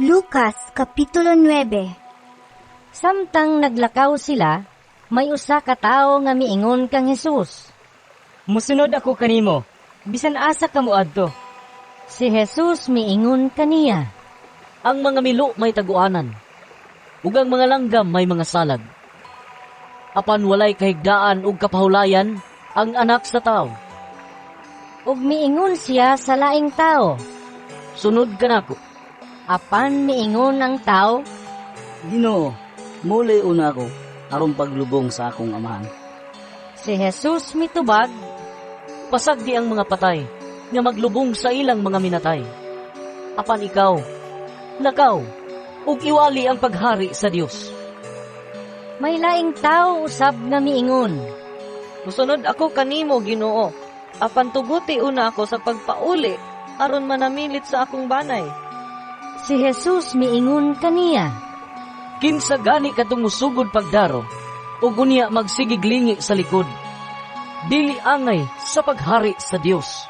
Lucas Kapitulo 9. Samtang naglakaw sila, may usa ka tawo nga miingon kang Jesus, "Musunod ako kanimo, bisan asa ka moadto." Si Jesus miingon kaniya, "Ang mga milo may taguanan, ug ang mga langgam may mga salag. Apan walay kahigdaan ug kapahulayan ang Anak sa Tawo." Ug miingon siya sa laing tawo, "Sunod kanako." Apan miingon ang tawo, "Ginoo, muli una ako aron paglubong sa akong amahan." Si Jesus mitubag, "Pasagdi ang mga patay nga maglubong sa ilang mga minatay. Apan ikaw, lakaw ug iwali ang paghari sa Dios." May laing tawo usab nga miingon, "Musunod ako kanimo, Ginoo. Apan tuguti una ako sa pagpauli aron manamilit sa akong banay." Si Jesus miingon kaniya, "Kinsa gani katong musugod pagdaro ug unya magsigig lingi sa likod, dili angay sa paghari sa Dios."